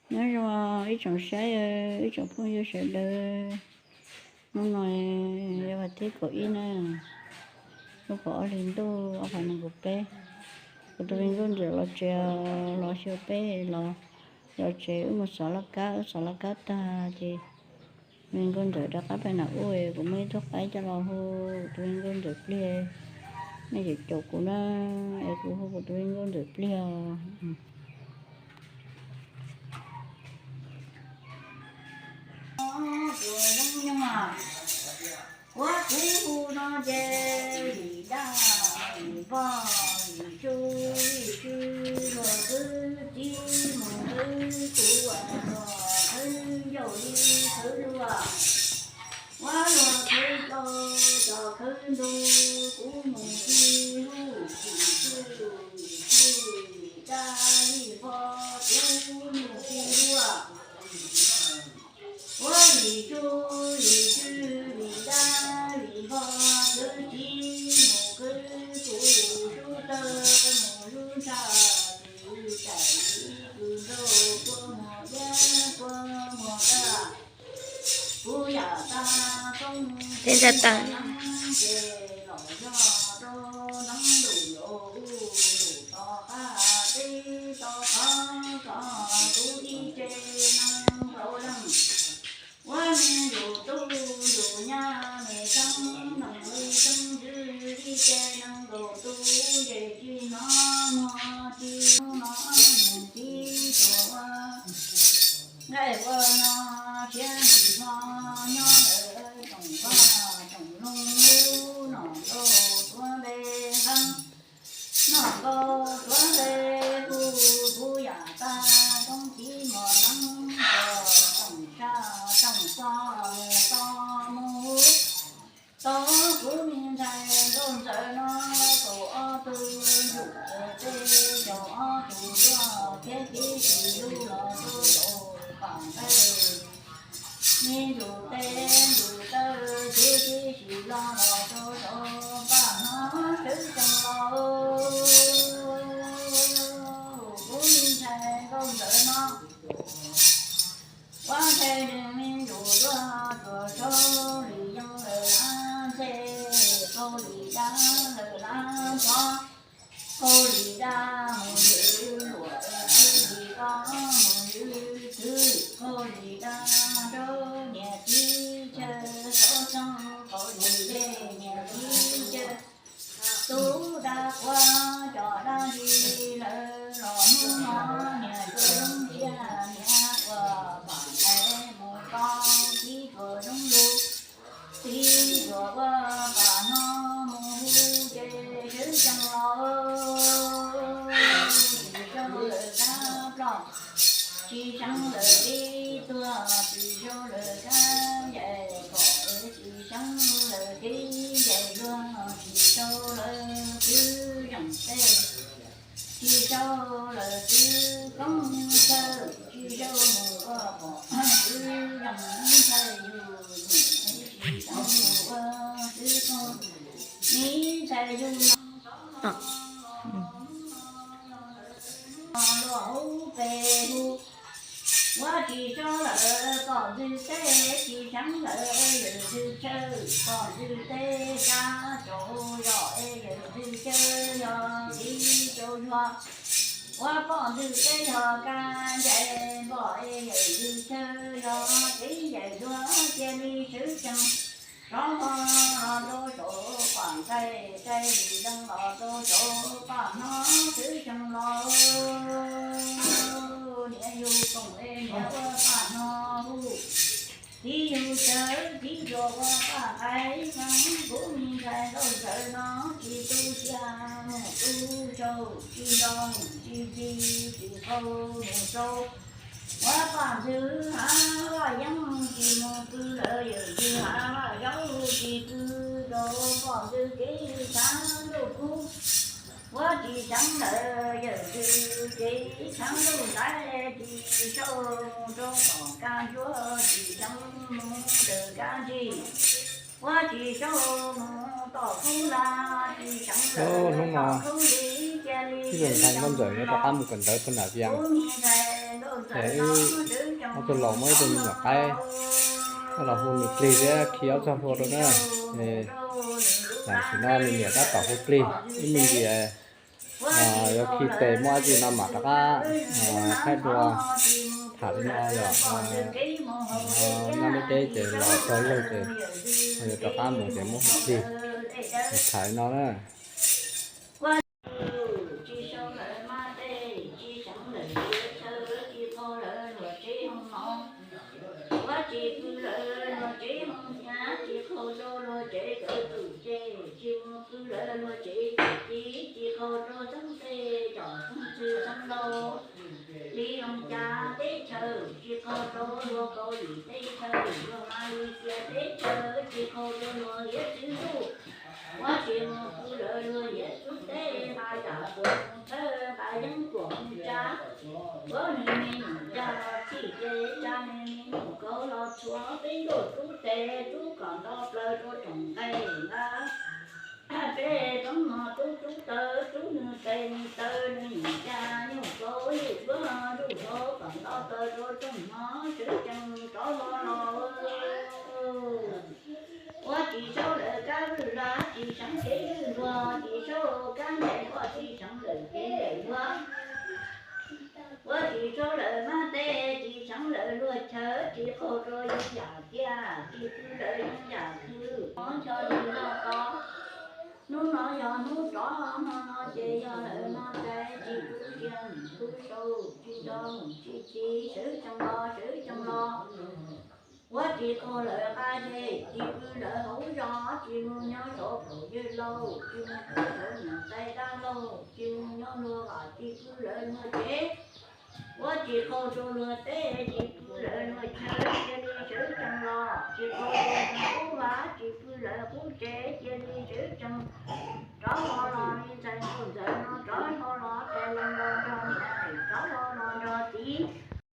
Nyob zoo ib tsoom saib, ib tsoom phooj ywg sawv daws, hnub no yog vas thib kaum ib na, lub kaum ob hlis ntuj ob phav nees nkaum peb. Kuv tus me nkauj ntxawm los tsev, los xyuas peb los, los tsev wb mus xov laj kab, wb xov laj kab tag ces me nkauj ntxawm rov qab pem nam ub, kuv muaj ib tug qaib coj los hu kuv tus me nkauj ntxawm pliag, nej tseem caum kuv na, es kuv hu kuv tus me nkauj ntxawm pliag os. Kuv zoo nyoog, kuv hu no ces vim dab vim pog vim tsu vim tsw, luag khwv txiv mus khwv kuv, luag khwv ncauj li khwv luag, ua luag khwv rau cov khwv ntuj, kuv mus tsis hu tsis tsw, vim dab vim pog kuv mus tsis hu. Ua vim tsu vim tsw vim dab vim pog khwv txiv mus khwv kuv, sub tawg mus sub ntsha, tsis tsam li tus nraug kua muag iab kua muag kaj. Kuv yam tag koob ces los yog rau neeb lus los u lus tom qab teb tom qab kom kuv ib tse neeg nkaus leej. Ua me ntsuj tub ntsuj nyab me tseeb neeg li tseeb ntxwv ib tse neeg nkaus tub ntsej tsis hnov muag tsis hnov mus tib tug ua nqaij ua no siab tsis hmo nyob lawm tsoom vaj tsoom loog lub nom nkauj tuav npe nqeeb, nom nkauj tuav npe hu kuv yam tag koob txiv muag neeb tsoom tsoom tsa tsoom txo mus to mus hu. Tau kuv me ntxhais nkauj ntxawm no kaum ob tug ntsuj plig tej caum ob tug luaj thiab tib si lub los rau saum pam nqaij. Me ntsuj tes ntsuj taw thiab tib si los los rau saum pam no sawv tsees los. Kuv me ntxhais nkauj ntxawm no ua nthe nws me ntsuj luaj tsuas tsaug li yeeb lawm lab nthe, qaug li dab lawm lab npov, qaug li dab mus ywj luam, qaug li dab mus ywj txwv, qaug li dab rau niam txiv chaw, xov xoo qaug li dej niam txiv chaw. Tub dab quaj cov dab ntsis lawm los hnub no niam tub lub siab niam ua pam nqaij mus tau tib tsuas zoo lug, tib tsuas ua pam no mus hu ces sawv tsees los. Tsis zoo lawm kab ploj, tsis seev lawm tib tuag, tsis zoo lawm kab ncaim kom, tsis seev lawm tib ncaim luag, tsis zoo lawm twb zeem tej, tsis zoo lawm twb koob chaw, tsis zoo mus ua pom twb zeem ntxhais yug, tsis zoo mus ua twb koob, ntxhais yug no luag hu pes hu. Ua tsis zoo lawm pom ntxwg teb, tsis seev lawm yawm ntxwg chaw, pom ntxwg teb sab tsaus zog es yawm ntxwg chaw yog txiv tsaus zuag. Ua pom ntxwg teb yog kab ncaim, pom es yawm ntxwg chaw yog txiv ncaim zuag, cia li sawv tsees rov los rau saum pam nqaij, tais li leej los rau saum pam no sawv tsees los. Niam yug koom es niam ua pam no hu, txiv yug chaw txiv tsuas ua pam nqaij, kuv me ntxhais nkauj ntxawm no tsis tu siab mus tu saud, tsis nroo tsis ntxi tsis qaug mus saud. Ua pom ntxwg hav vaj yeeb tsis mus pw lawm, yawm ntxwg hav vaj zaub tsis pw rau, pom ntxwg kev tshaav ntuj kub. Ua tsis seev lawm yawm ntxwg kev tshaav ntuj ntaiv, tsis sau mus rau tom kab ntsuab, tsis seev mus ntawm kab ntsig. Ua tsis sau mus tom kub laj, tsis seev lawm tom kub li, cia li ntxhais nkauj ntxawm yuav rov qab mus kawm ntawv puag nram Vias. Ces wb ob tug laus muab ib tug me nyuam qaib coj los hu nws plig thiab khi ob txoj hlua rau na. Ces tam sim no nws niam tab tom hu plig ib me ntsis, yuav khi tes muab dab tsi no mam rov qab thaij dua. Tham li no yog nyob deb deb ces los txog lawm ces yuav rov qab mus ces muab hu plig. Tham li no na. Tsis sau lawm mas tej, tsis seev lawm tias chaw, tsis qhau lawm luag tsev hoo no. Ua tsis pw lawm luag tsev hoo hnyav, tsis qhau rau luag tsev kawm tus ces, tsis mus pw lawm luag tsev tus ci, tsis qhau rau xeeb teb cov xeeb txwv xeeb laus li Loos Cas teb chaws, tsis qhau rau luag Kaus Lim teb chaws, luag Malaysia teb chaws, tsis qhau rau luag hiav txwv ntuj. Ua tsis mus pw lawm luag hiav txwv teb, nqa yam kuam mus thawj, nqa yeeb kuam mus tsa. Ua nws me nyuam cag los txhij ces tsa nws me nyuam kauv los txhua, peb ntuj rub tes rub kom nto plaws rau tsoom nqaij nqa. Peb roob no rub rub taw rub nws tes nws taw nws nyuam cag nyuam kauv, ntuj duab ntuj hlau kom nto plaws rau tsoom hmov sawv tsees rov hlo los. Ua tsis sau lawm kab vwj hlab, tsis seev kev vwj luag, tsis sau kab ncaim koj, tsis seev lawm kev ncaim luag. Ua tsis sau lawm mas tej, tsis seev lawm luag chaw, tsis qau rau yeeb yam kiag, tsis pw lawm yeeb yam khw, hmov ncho li loj to. Hnub no yog hnub rov, hmo no ces yog lawm no tais, tsis pw kiag mus pw saud, tsis nco mus tsis ci, sawv tsees los sawv tsees los. Ua tsis qau lawm qab zej, tsis pw lawm hauv zos, tsis mus nyob saum phaum yawg laus, tsis mus pw saum niam tais dab laug, tsis mus nyob luag vam, tsis pw lawm luag tsev. Ua tsis qau rau luag teb, tsis pw lawm luag chaw, cia li sawv tsees los, tsis qau rau luag qub vaj, tsis pw lawm qub tsev, cia li sawv tsees rov hlo los li ntxhais nkauj ntxawm.